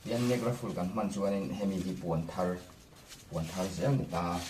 Tian neck rifle kan hman chuanin hemi hi puan thar puan thar zel ni ta.